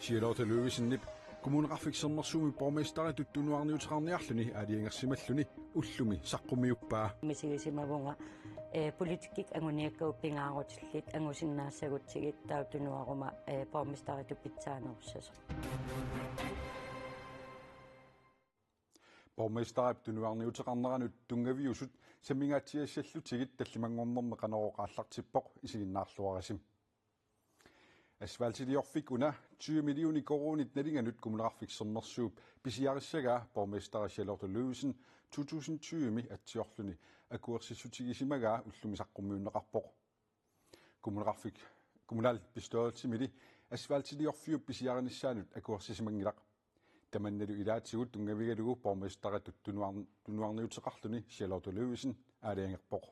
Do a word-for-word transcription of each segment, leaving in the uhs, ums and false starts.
Charlotte Løvisenip Kommuneqarfik Sermersuumi borgmesteritut tunuarniuteqarniarluni aalajangersimalluni ullumi saqqummiuppaa. Misigisimavunga, eh, politikkikkut anguniakkagut pingaarutillit angusinnaassagutsigit taava tunuaruma, eh, borgmesteritut pitsaanerussasoq. Borgmesterip tunuarniuteqarneranut tunngaviusut sammingaatsiassallutigit tallimanngornermi Qanorooq aallartippoq, isiginnaarluarisi. Asfaltiliorfik una tyve millioner koruunit nalinganut Kommuneqarfik Sermersuup pisiarissagaa borgmester Charlotte Løvesen to tusind tyve-mi atsiorluni akuersissutigisimagaa ullumi saqqummiunneqarpoq. Kommuneqarfik, kommunalbestyrelsimili asfaltiliorfiup pisiarinissaanut akuersisimanngilaq. Tamannalu ilaatigut tunngavigalugu borgmesteritut tunuar-, tunuarniuteqarluni Charlotte Løvesen aalajangerpoq.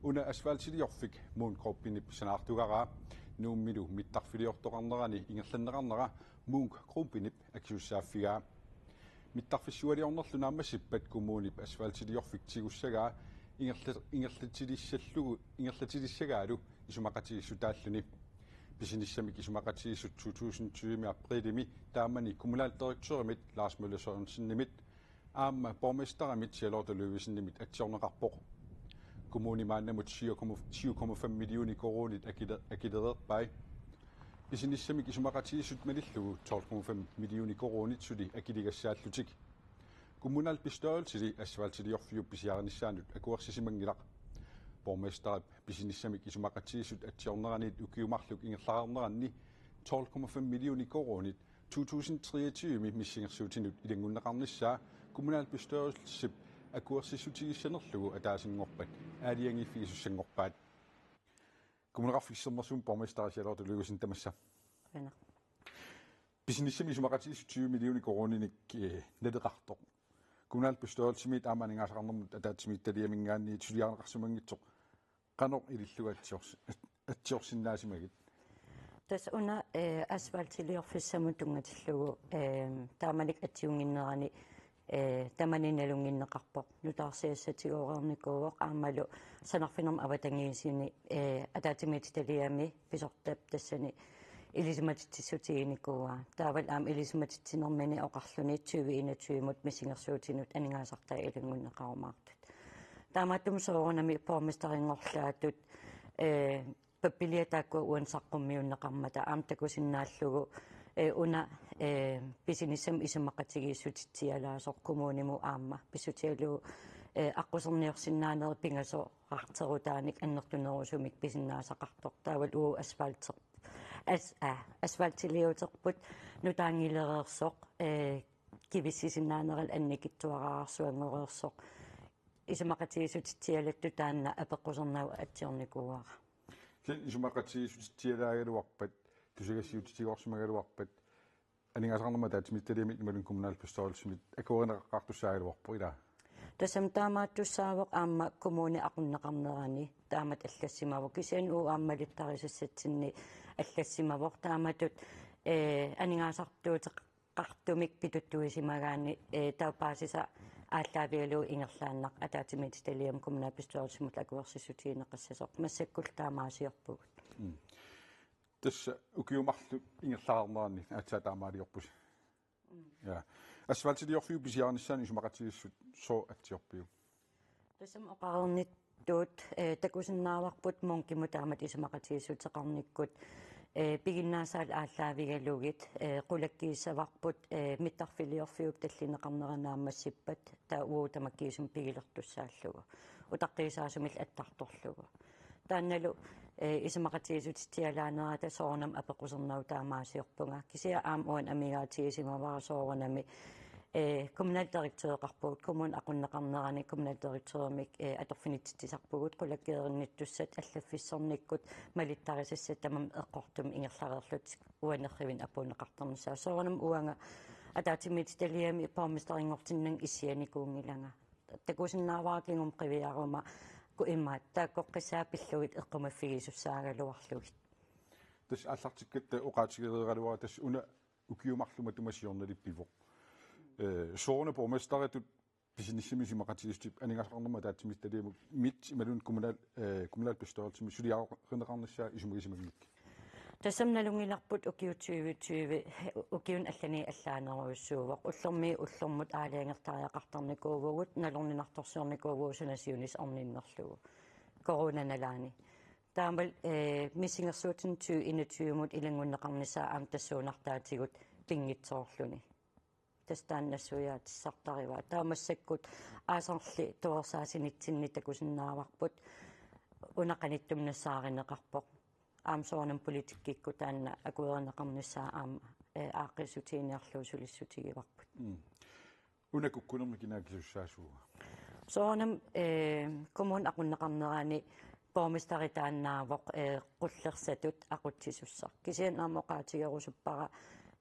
Una asfaltiliorfik Munk Groupinip sanaartugaraa Nuummilu mittarfiliortoqarnerani ingerlanneqarnera Munk Groupinip akisussaaffigaa. Mittarfissualiornerlu naammassippat kommunip asfaltiliorfik tigussagaa ingerla-, ingerlatilissallugu, ingerlatilissagaalu isumaqatigiissutaalluni. Pisinissamik isumaqatigiissut to tusind tyve-mi aprilimi taamani kommunaldirektørimit Lars Møller Sørensenimit aamma borgmesterimit Charlotte Løvesenimit atsiorneqarpoq. Kommuni maannamut syv komma, syv komma fem millioner koruunit akile-, akilereerpai. Pisinissamik isumaqatigiissut malillugu tolv komma fem millioner koruunit suli akiligassaallutik. Kommunalbestyrelsili asfaltiliorfiup pisiarinissaanut akuersisimanngilaq. Borgmesterip pisinissamik isumaqatigiissut atsiorneranit ukiut marluk ingerlareerneranni tolv komma fem millioner koruunit to tusind treogtyve-mi missingersuutinut ilanngunneqarnissaa kommunalbestyrelsip akuersissutigissanerlugu ataasinngorpat aalajangiiffigisussanngorpaat. Kommuneqarfik Sermersuup borgmester Charlotte Løvesen, tamassa. Qujanaq. Pisinissami isumaqatigiissut tyve millioner koruuninik, eh, naleqartoq. Kommunalbestyrelsimiit aamma aningaasaqarnermut ataatsimiititaliaminngaanniit suliarineqarsimanngitsoq qanoq ilillugu atsiors-, atsiorsinnaasimagit? Tassa una, eh, asfaltiliorfissamut tunngatillugu, eh, taamanikkut atsiunnginnerani, eh, tamanit nalunnginneqarpoq. Nutaarsiassatigoornikuuvoq aammalu sanarfinermut avatangiisini, eh, ataatsimiititaliami pisortap tassani ilisimatitsissutiginikuuaa. Taavalu aamma ilisimatitsinermini oqarluni tyve enogtyve-mut missingersuutinut aningaasartai ilanngunneqarumaartut. Taamaattumik soorunami borgmesterinngorlaatut, eh, pappiliat taakkua uani saqqummiunneqarmata aamma takusinnaallugu, eh, una, eh, pisinissami isumaqatigiissutitsialaasoq kommunimut aamma pissutigalugu, eh, aqquserniorsinnaanerit pingasoqarterutaanik annertunerusumik pisinnaasaqartoq. Taavalu uagut asfalter-, as-, ah, asfaltiliuterput nutaanngilereersoq, eh, kivissisinnaanerallu annikitsuararsuanngoreersoq. Isumaqatigiissutitsialattut taanna apeqqusernagu atsiornikuuara. Kisianni isumaqatigiissutitsialaagaluarpat, tusagassiuutitigoorsimagaluarpat, aningaasaqarnermut ataatsimiititaliami imaluunniit kommunalbestyrelsimit akuerineqaqqaartussaagaluarpoq, ilaa? Tassami taamaattussaavoq aamma kommuni aqunneqarnerani taamatut allassimavoq. Kisianni uagut aamma malittarisassatsinni allassimavoq taamatut, eh, aningaasartuuteq- qartumik pituttuisimagaanni, eh, taava paasisaq aallaavigalugu ingerlaannaq ataatsimiititaliami kommunalbestyrelsimut akuersissutigineqassasoq, massakkullu taamaasiorpugut. Mm. Tassa ukiut marluk ingerlareerneranni aatsaat taamaaliorpusi. Mm. Ja. Asfaltiliorfiup pisiarinissaanut isumaqatigiissut sooq atsiorpiuk? Tassami oqareernittut, eh, takusinnaavarput Munkimut taamatut isumaqatigiissuteqarnikkut, eh, piginnaasaallu aallaavigalugit, eh, qulakkiissavarput, eh, mittarfiliorfiup tallineqarnera naammassippat, taava uagut tamakkiisumik pigilertussaallugu. Utaqqiisaasumillu attartorlugu. Taannalu, eh, isumaqatigiissutitsialaanerata soorunami apeqqusernagu taamaasiorpunga. Kisianni aamma uani amigaatigisimavarput soorunami, eh, kommunaldirektøreqarpugut, kommunip aqunneqarnerani kommunaldirektørimik, eh, atorfinitsitsisarpugut, qulakkeerinnittussat allaffissornikkut malittarisassat tamarmik eqqortumik ingerlareerlutik uani nerrivinik apuunneqartarnissaat. Soorunami uanga ataatsimiititaliami borgmesterinngortinnanga issianikuunngilanga. Takusinnaavara kingumut qiviaruma, ku imaat, taakkoqqissaat pillugit eqqumaffigisussaagaluarlugit. Tassa aallartikkatta oqaatigereeraluara tassa una ukiut marluk matuma siornali pivoq. Eh, sooruna borgmesteritut pisinissami isumaqatigiissutip aningaasaqarnermut ataatsimiititaliami imaluunniit kommunal-, eh, kommunalbestyrelsimi suliarineqarnissaa isumagisimanngikkiga? Tassami nalunngilarput ukiut tyve tyve, ukiuni allani allaanerujussuuvoq. Ullormiit ullormut aalajangertariaqartarnikuuvugut, nalorninartorsiornikuuvugut suna siunissaq orninnerlugu coronap nalaani. Taamalu, eh, missingersuutini tyve enogtyve-mut ilanngunneqarnissaa aamma tassuunartaatigut pinngitsoorluni. Tassa taanna nassuiaatissartarivaa. Taava massakkut aasarli torersaasinitsinni takusinnaavarput una qanittumi nassaarineqarpoq. Aamma soorunami politikkikkut taanna akuerineqarnissaa aamma, eh, aaqqiissutiginiarlugu sulissutigivarput. Mm. Una kukkunermi kina akisussaasuuva? Soorunami, eh, kommunip aqunneqarnerani borgmesteri taannaavoq, eh, qullersatut aqutsisussaq. Kisianni aamma oqaatigerusuppara,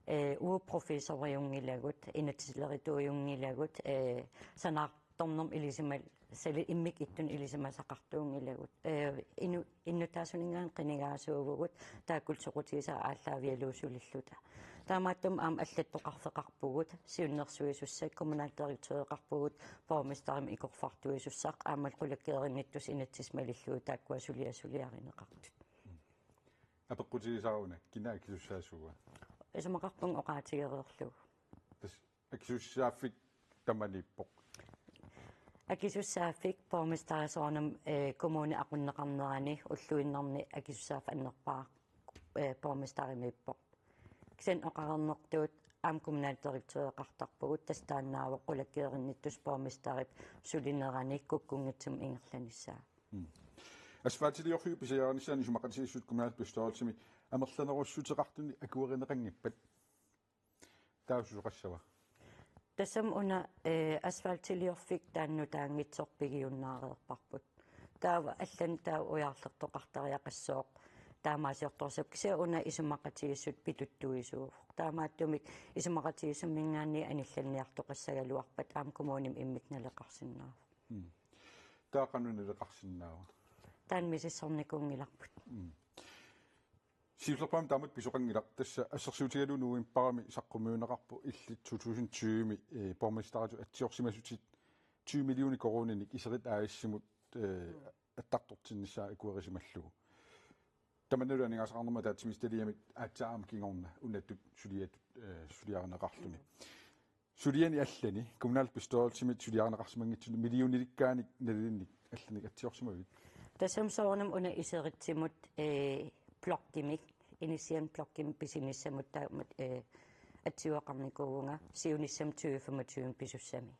eh, uagut professoriunngilagut, inatsisilerituujunngilagut, eh, sanaartornermut ilisimal-, sali immikkut ittunik ilisimasaqartuunngilagut. Eh, inu-, innuttaasuninngaanniit qinigaasuuvugut, taakku soqutigisaat aallaavigalugu sulilluta. Taamaattumik aamma allattoqarfeqarpugut, siunnersuisussaq, kommunaldirektøreqarpugut, borgmesterimik ikorfartuisussaq, aammalu qulakkeerinnittussaq inatsisit malillugit taakkua suliaq suliarineqartut. Apeqqutigisara una, kina akisussaasuuva? Isumaqarpunga oqaatigereerlugu. Tassa akisussaaffik tamaniippoq. Akisussaaffik borgmesteri soorunami, eh, kommunip aqunneqarnerani ulluinnarni akisussaaffik annerpaaq, eh, borgmesterimiippoq. Kisianni oqareernertut aamma kommunaldirektøreqartarpugut, tassa taannaavoq qulakkeerinnittussaq borgmesterip sulinerani kukkunngitsumik ingerlanissaa. Mm. Asfaltiliorfiup pisiarinissaani isumaqatigiissut kommunalbestyrelsimi amerlanerussuteqartuni akuerineqanngippat? Taava susoqassava? Tassami una, eh, asfaltiliorfik taanna nutaanngitsoq pigiunnaareerparput. Taava allanik taava ujarlertoqartariaqassooq taamaasiortorsuuvoq, kisianni una isumaqatigiissut pituttuisuuvoq. Taamaattumik isumaqatigiissuminngaanniit anillanniartoqassagaluarpat aamma kommunimi immikkut naleqarsinnaavoq. Mm. Taava qanoq naleqarsinnaava? Taanna misissornikuunngilarput. Mm. Siullerpaamik taamatut pisoqanngilaq, tassa assersuutigalugu novembarimi saqqummiunneqarpoq illit to tusind tyve-mi, eh, borgmesteritut atsiorsimasutit tyve millioner koruuninik Iserit A/S-imut, eh, attartortinnissaa akuerisimallugu. Tamannalu aningaasaqarnermut ataatsimiititaliamit aatsaat aamma kingorna unatut suliatut, eh, suliarineqarluni. Suliani allani kommunalbestyrelsimit suliarineqarsimanngitsuni millionilikkaanik nalilinnik allanik atsiorsimavit? Tassami soorunami una Iseritsimut, eh, blokkimik, inissianik blokkimik pisinissamut taamatut, eh, atsiveqarnikuuvunga siunissami tyve femogtyve pisussami.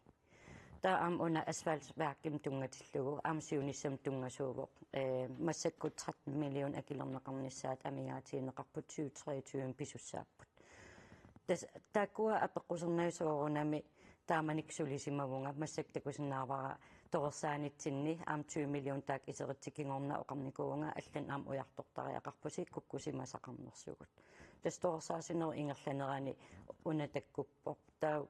Taava aamma una asfaltværkimik tunngatillugu aamma siunissami tunngasuuvoq. Eh, massakkut tretten million akilerneqarnissaat amigaatigineqarput tyve treogtyve pisussaapput. Tassa taakkua apeqqusernagit soorunami taamanikkut sulisimavunga, massakkut takusinnaavara torersaanitsinni aamma tyve million taakku Iseritsi kingorna oqarnikuuvunga, allanik aamma ujartortariaqarpusi kukkusimasaqarnersugut. Tassa torersaasinerup ingerlanerani una takkuppoq. Taava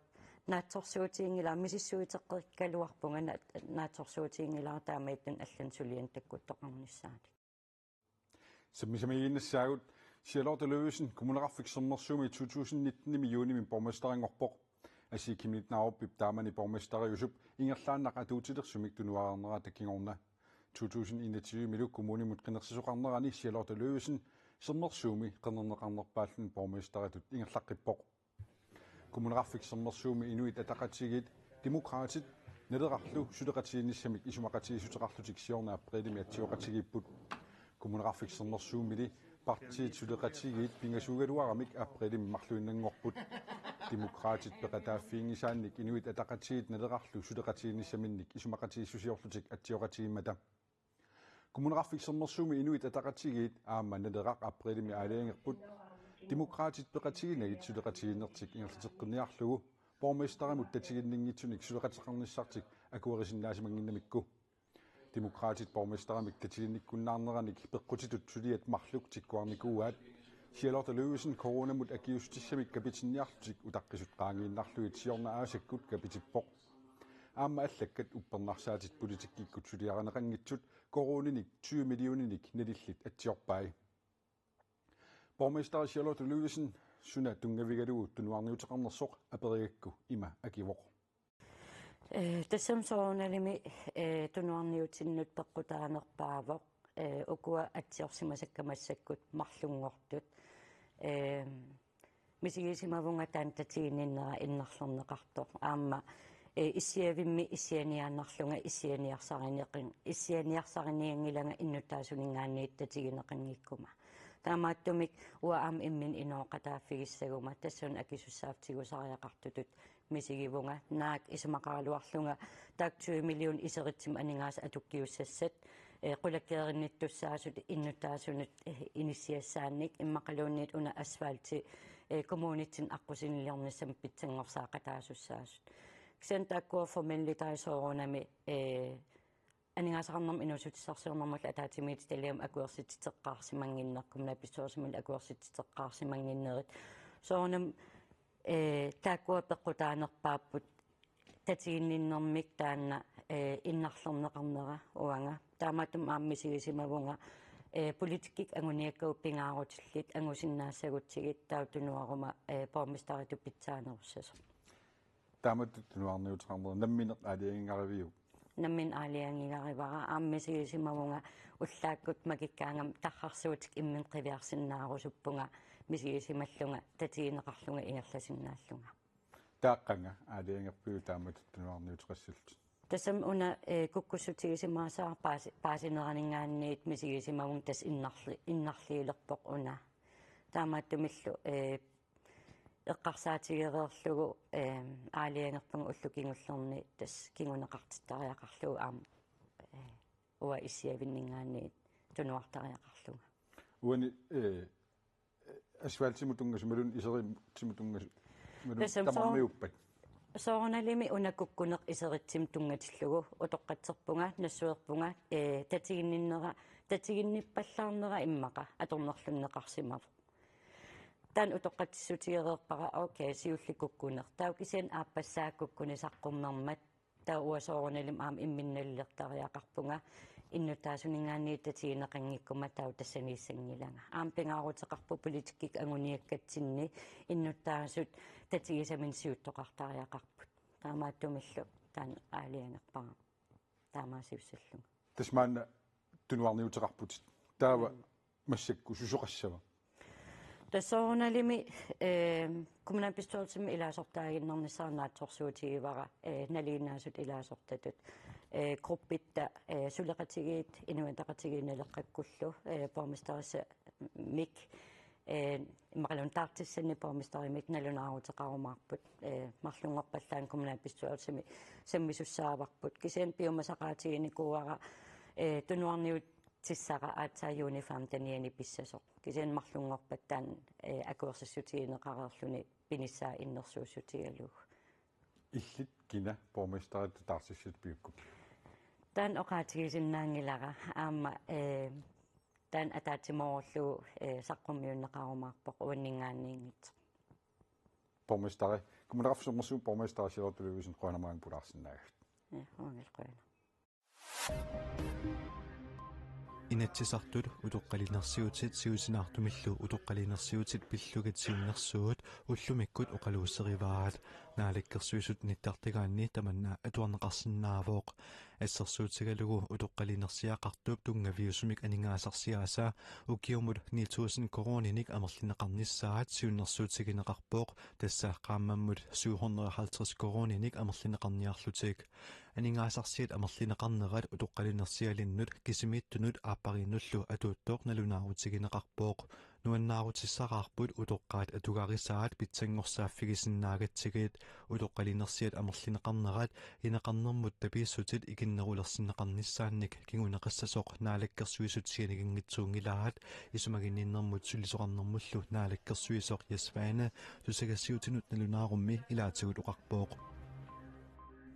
naatsorsuutiginngilara, misissuiteqqikkaluarpunga na-, naatsorsuutiginngilara taamaattunik allanik sulianik takkuttoqarnissaanik. Sammisamiiginnassaagut, Charlotte Løvesen, Kommuneqarfik Sermersuumi to tusind nitten-imi juunimi borgmesterinngorpoq. Asii Chemnitz Narupip taamani borgmesteriusup ingerlaannaq atuutilersumik tunuareernerata kingorna. To tusind enogtyve-milu kommunimut qinersisoqarnerani Charlotte Løvesen Sermersuumi qernerneqarnerpaalluni borgmesteritut ingerlaqqippoq. Kommuneqarfik Sermersuumi Inuit Ataqatigiit, Demokraatit, Nalerarlu suleqatigiinnissamik isumaqatigiissuteqarlutik siorna aprilimi atsioqatigiipput. Kommuneqarfik Sermersuumili partiit suleqatigiit pingasuugaluaramik aprilimi marluinnanngorput. Demokraatit peqataaffiginngisaannik Inuit Ataqatigiit Nalerarlu suleqatigiinnissaminnik isumaqatigiissusiorlutik atsioqatigiimmata. Kommuneqarfik Sermersuumi Inuit Ataqatigiit aamma Naleraq aprilimi aalajangerput. Demokraatit peqatiginagit suleqatigiinnertik ingerlateqqinniarlugu borgmesterimut tatiginninngitsunik suleqateqarnissartik akuerisinnaasimanginnamikku. Demokraatit borgmesterimik tatiginnikkunnaarneranik peqqutitut suliat marluk tikkuarnikuuaat. Charlotte Løvesen coronamut akiuussutissamik kapitinniarlutik utaqqisut qaangiinnarlugit siorna aasakkut kapitippoq. Aamma allakkat uppernarsaatit politikkikkut suliarineqanngitsut koruuninik tyve millioninik nalillit atsiorpai. Borgmester Charlotte Løvesen suna tunngavigalugu tunuarniuteqarnersoq aperigakku ima akivoq. Eh, tassami soorunalimi, eh, tunuarniutinnut peqqutaanerpaavoq. eh, ukua atsiorsimasakka massakkut marlunngortut. Eh, misigisimavunga taanna tatiginninnera innarlerneqartoq. Aamma, eh, issiavimmi issianiaannarlunga issianiarsarineqin-, issianiarsarinianngilanga innuttaasuninngaanniit tatigineqanngikkuma. Taamaattumik uanga aamma imminut inooqataaffigissaguma tassuuna akisussaaffigisariaqartutut misigivunga, naak isumaqaraluarlunga taakku tyve million iseritsimut aningaasat atukkiussassat, eh, qulakkeerinnittussaasut innuttaasunut, eh, inissiassaannik immaqaluunniit una asfalti, eh, kommunitsinni aqqusiniliornissamut pitsanngorsaaqataasussaasut. Kisianni taakkua formalitai soorunami, eh, aningaasaqarnermut inuussutissarsiornermullu ataatsimiititaliamut akuersissutiteqqaarsimannginnerit, kommunalbestyrelsimullu akuersissutiteqqaarsimannginnerit. Soorunami, eh, taakkua peqqutaanerpaapput tatiginninnermik taanna, eh, innarlerneqarnera uanga. Taamaattumik aamma misigisimavunga, eh, politikkikkut anguniakkagut pingaarutillit angusinnaassagutsigit taava tunuaruma, eh, borgmesteritut pitsaanerussasoq. Taamatut tunuarniuteqarnera nammineq aalajangigariviuk? Nammineq aalajangigarivara, aamma misigisimavunga ullaakkut makikkaangama tarrarsuutikka imminut qiviarsinnaarusuppunga misigisimallunga tatigineqarlunga ingerlasinnaallunga. Taava qanga aalajangerpiuk taamatut tunuarniuteqassallutit? Tassami una, eh, kukkussutigisimasassara paasi-, paasineraninngaanniit misigisimavunga tassa innarli-, innarliilerpoq una. Taamaattumillu, eh, eqqarsaatigereerlugu, eh, aalajangerpunga ullup kingullerni tassa kinguneqartittariaqarlugu aamma, eh, uanga issiavinninngaanniit tunuartariaqarlunga. Uani, eh, asfaltimut tunngasut imaluunniit iseritsimut tunngasut imaluunniit tamarmiuppat? Tassami soor-, soorunalimi una kukkuneq iseritsimut tunngatillugu utoqqatserpunga, nassuerpunga, eh, tatiginninnera, tatiginnippallaarnera immaqa atornerlunneqarsimavoq. Taanna utoqqatsissutigereerpara, okay, siulleq kukkuneq. Taava kisianni aappassaa kukkuneq saqqummermat. Taava uanga soorunalimi aamma imminut nalilertariaqarpunga innuttaasuninngaanniit tatigineqanngikkuma taava tassaniissanngilanga. Aamma pingaaruteqarpoq politikkikkut anguniakkatsinni innuttaasut tatigisaminnik siuttoqartariaqarput. Taamaattumillu taanna aalajangerpara taamaasiussallunga. Tassa maanna tunuarniuteqarputit. Taava mm. Massakkut susoqassava? Tassa soorunalimi, eh, kommunalbestyrelsimi ilaasortaaginnarnissara naatsorsuutigivara, eh, nalinginnaasut ilaasortatut, eh, gruppitta, eh, suleqatigiit, Inuit Ataqatigiit Naleqqakkullu, eh, borgmesterissamik, eh, immaqaluunniit taartissannik borgmesterimik nalunaaruteqarumaarput, eh, marlunngorpallaanngilaq kommunalbestyrelsimi sammisussaavarput. Kisianni piumasaqaatiginikuuara, eh, tunuarniut- tissara aatsaat juni femtenianni pissasoq. Kisianni marlunngorpat taanna, eh, akuersissutigineqareerluni pinissaa innersuussutigalugu. Illit kina borgmesteritut taartissatut piukkukkit? Taanna oqaatigisinnaanngilara aamma, eh, taanna ataatsimoorullugu, eh, saqqummiunneqarumaarpoq uanninngaanniinngitsoq. Borgmesteri, Kommuneqarfik Sermersuup borgmesteri Charlotte Ludvigsen, qujanaq maanga pulaarsinnaagavit. Ja, uangalu qujanaq. Inatsisartut utoqqalinersiutit siusinaartumillu utoqqalinersiutit pillugit siunnersuut ullumikkut oqaluuserivaat. Naalakkersuisut nittartagaanni tamanna atuarneqarsinnaavoq. Assersuutigalugu utoqqalinersiaqartup tunngaviusumik aningaasarsiaasa ukiumut ni tusind koruuninik amerlineqarnissaat siunnersuutigineqarpoq, tassa qaammammut syv hundrede og halvtreds koruuninik amerlineqarniarlutik. Aningaasarsiat amerlineqarnerat utoqqalinersialinnut kisimiittunut aappariinnullu atuuttoq nalunaarutigineqarpoq. Nuannaarutissaqaarput utoqqaat atugarisaat pitsanngorsaaffigisinnaagatsigu. Utoqqalinersiat amerlineqarnerat ineqarnermut tapiissutit ikinnerulersinneqarnissaannik kinguneqassasoq Naalakkersuisut sianiginngitsuunngilaat, isumaginninnermut sulisoqarnermullu naalakkersuisoq Jess Svane tusagassiuutinut nalunaarummi ilaatigut oqarpoq.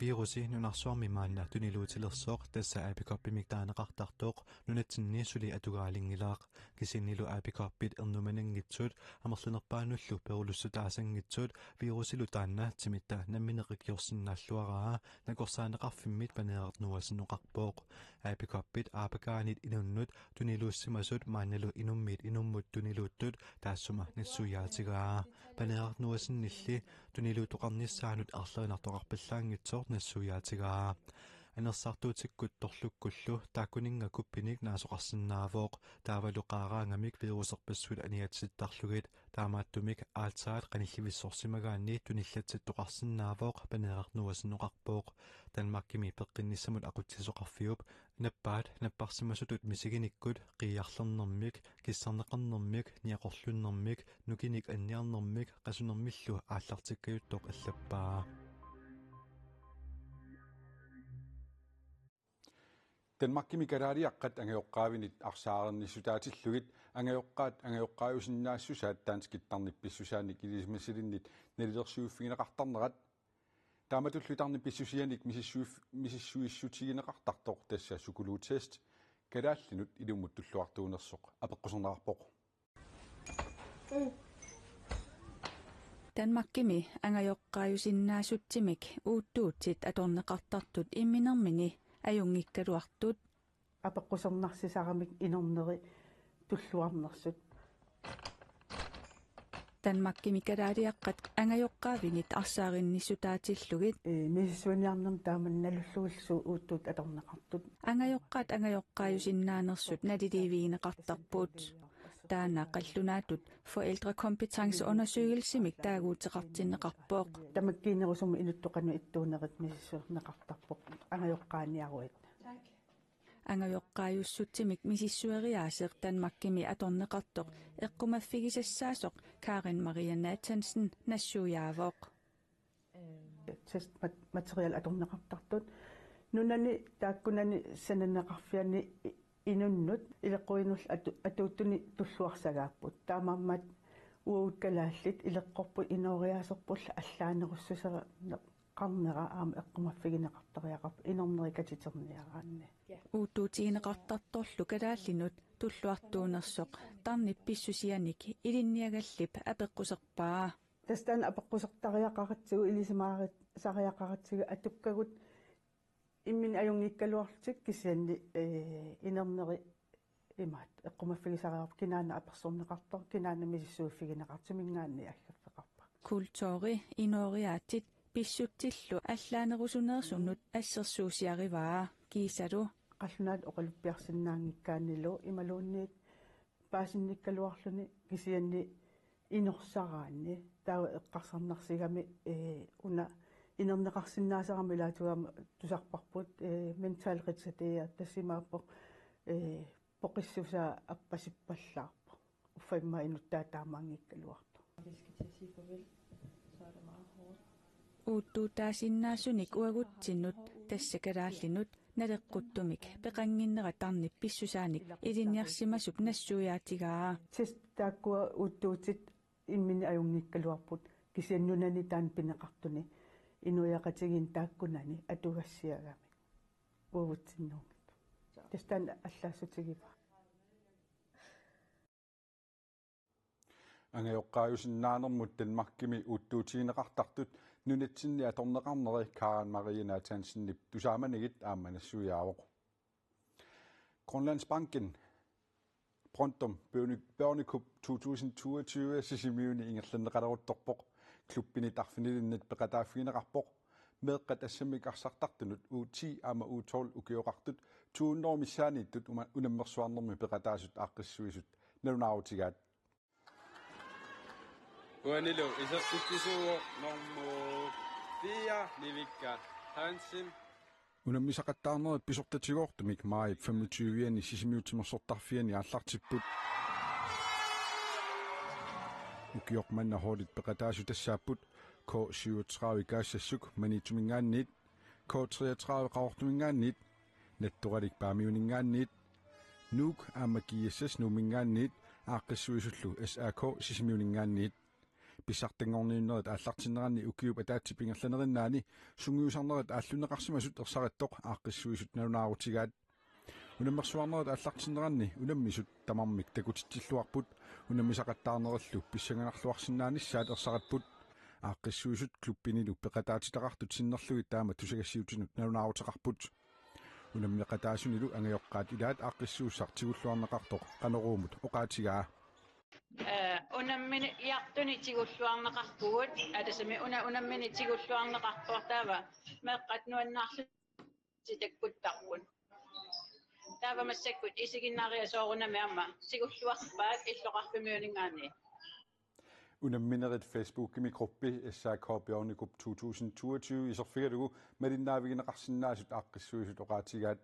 Virusi nunarsuarmi maanna tuniluutilersoq, tassa aabikorbimik taaneqartartoq, nunatsinni suli atugaalinngilaaq. Kisiannilu aabikorpit ernumananngitsut amerlanerpaanullu perulussutaasanngitsut virusilu taanna timitta nammineq ikiorsinnaalluaraa, Nakorsaaneqarfimmit Paneeraq Nuassen oqarpoq. Aabikorbit aapakaanit inunnut tuniluussimasut maannalu inummiit inummut tuniluuttut taassuma nassuiaatigaa. Paneeraq Nuassenilli tuniluuttoqarnissaanut arlerinartoqarpallaanngitsoq nassuiaatigaa. anersartuutikkut torlukkullu taakkuninnga kuppinik naasoqarsinnaavoq, taavalu qaaraangamik viruserpassuit aniatittarlugit. Taamaattumik aatsaat qanillivissorsimagaanni tunillatsittoqarsinnaavoq, paneeraq nuasinnoqarpoq. Danmarkimi peqqinnissamut aqutsisoqarfiup nappaat napparsimasutut misiginikkut qiiarlernermik, kissarneqarnermik, niaqorlunnermik, nukinik anniarnermik qasunermillu aallartikkajuttoq allappaa. Danmarkimi kalaaliaqqat angajoqqaavinit arsaarinnissutaatillugit angajoqqaat angajoqqaajusinnaassusaat danskit tarnip pissusaanik ilisimasalinnit nalilersuiffigineqartarnerat. Taamatullu tarnip pissusianik misissuif-, misissuissutigineqartartoq, tassa psykologtest, kalaallinut ilummut tulluartuunersoq apeqquserneqarpoq. Danmarkimi angajoqqaajusinnaasutsimik uuttuutsit atorneqartartut imminermini ajunngikkaluartut. Apeqqusernarsisaramik inerneri tulluarnersut. Danmarkimi kalaaliaqqat angajoqqaavinit arsaarinnissutaatillugit. Ee, misissuiniarnermi taamani nalullugillu uuttuut atorneqartut. Angajoqqaat angajoqqaajusinnaanersut naliliivigineqartarput. Taanna qallunaatut forældrekompetenceundersøgelsimik taaguuteqartinneqarpoq. Tamakkiinerusumik inuttut qanoq ittuunerit misissorneqartarpoq angajoqqaaniaruit. Angajoqqaajussutsimik misissueriaaseq Danmarkimi atorneqartoq eqqumaffigisassaasoq Karen Maria Nathansen nassuiaavoq. Test mat-, material atorneqartartut. Nunani taakkunani sananeqarfianni i-, inunnut ileqquinullu atu-, atuuttuni tulluarsagaapput. Taamaammat uagut kalaallit ileqqorput inooriaaserpullu allaanerussuseqarnera aamma eqqumaffigineqartariaqarpoq inerneri katiterniaraanni. Uuttuutigineqartartorlu kalaallinut tulluartuunersoq tarnip pissusianik ilinniagallip apeqquserpaa. Tassa taanna apeqqusertariaqaratsigu, ilisimaarit-, sariaqaratsigu atukkagut imminik ajunngikkaluarlutik, kisianni, ee, inerneri imaat eqqumaffigisariaqarpoq, kinaana apersorneqartoq, kinaana misissuiffigineqartoq, suminngaanniit aggaffeqarpa. Kulturi, inooriaatsit pissutsillu allaanerusuneersunut assersuusiarivaa kiisalu. Qallunaatut oqaluppiarsinnaanngikkaannilu imaluunniit paasinnikkaluarluni, kisianni inorsaraanni taava eqqarsarnarsigami, ee, una inerneqarsinnaasarami ilaatigut aamma tusarparput, ee, mental retarderet, tassa imaappoq, ee, poqissusaa appasippallaarpoq. Uffa immaqa inuttaa taamaanngikkaluartoq. Uuttuutaasinnaasunik uagutsinnut, tassa kalaallinut, naleqquttumik peqannginnera tarnip pissusaanik ilinniarsimasup nassuiaatigaa. Tassa taakkua uuttuutit imminik ajunngikkaluarput, kisianni nunani taanna pineqartuni inuiaqatigiinni taakkunani atugassiagamik uagutsinnuunngitsoq. Tassa taanna allaassutigivaat. Angajoqqaajusinnaanermut Danmarkimi uuttuutigineqartartut nunatsinni atorneqarneri Karen Marie Nathansenip tusaamanagit aamma nassuiaavoq. Grønlandsbanken Brøndum Børne-, Børnekup to tusind toogtyve Sisimiuni ingerlanneqaleruttorpoq. Klubbinit arfinilinnit peqataaffigineqarpoq. Meeqqat assammik arsartartunut U ti aamma U tolv ukioqartut to hundrede missaanniittut uma-, unammersuarnermi peqataasut aaqqissuisut nalunaarutigaat. Uanilu isertitsisuuvoq nummer fire, Nivikka Hansen. Unammisaqattaarnerit pisortatigoortumik maajip femogtyve-ani Sisimiut timersortarfiani aallartipput. Ukioq manna holdit peqataasut tassaapput K syvogtredive Kaassassuk Maniitsuminngaanniit, K treogtredive Qaqortuminngaanniit, Nattoralik Paamiuninngaanniit, Nuuk aamma G S S Nuumminngaanniit aaqqissuisullu S A K Sisimiuninngaanniit. Pissartanngorniunnerit aallartinneranni ukiup ataatsip ingerlanerinnaani sungiusarnerit aallunneqarsimasut ersarittoq aaqqissuisut nalunaarutigaat. Unammersuarnerit aallartinneranni unammisut tamarmik takutitsilluarput, unammisaqattaarnerillu pissanganarluarsinnaanissaat ersaripput. Aaqqissuisut klubbinilu peqataatitaqartut sinnerlugit taama tusagassiuutinut nalunaaruteqarput. Unammeqataasunilu angajoqqaat ilaat aaqqissuussaq tigulluarneqartoq Qanoruumut oqaatigaa. Ee, unamminiartuni tigulluarneqarpugut, aa, tassami una-, unammini tigulluarneqarpoq, taava meeqqat nuannaarlu- takkuttarput. Taava massakkut isiginnaariat soorunami aamma siulluarpaat illoqarfimmiuninngaanniit. Unamminerit Facebookimi gruppi S A K Bjørnekup to tusind toogtyve iserfigalugu malinnaavigineqarsinnaasut aaqqissuisut oqaatigaat.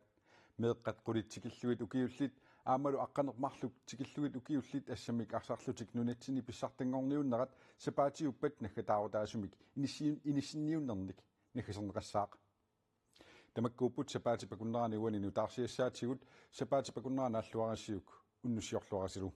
Meeqqat qulit tikillugit ukiullit aammalu aqqaneq marluk tikillugit ukiullit assammik arsarlutik nunatsinni pissartanngorniunnerat sapaatiuppat naggataarutaasumik inissi-, inissinniunnernik naggaserneqassaaq. Tamakkuupput sapaatip akunnerani uani nutaarsiassaatigut, sapaatip akunnerani naalluarisiuk unnussiorluarisilu.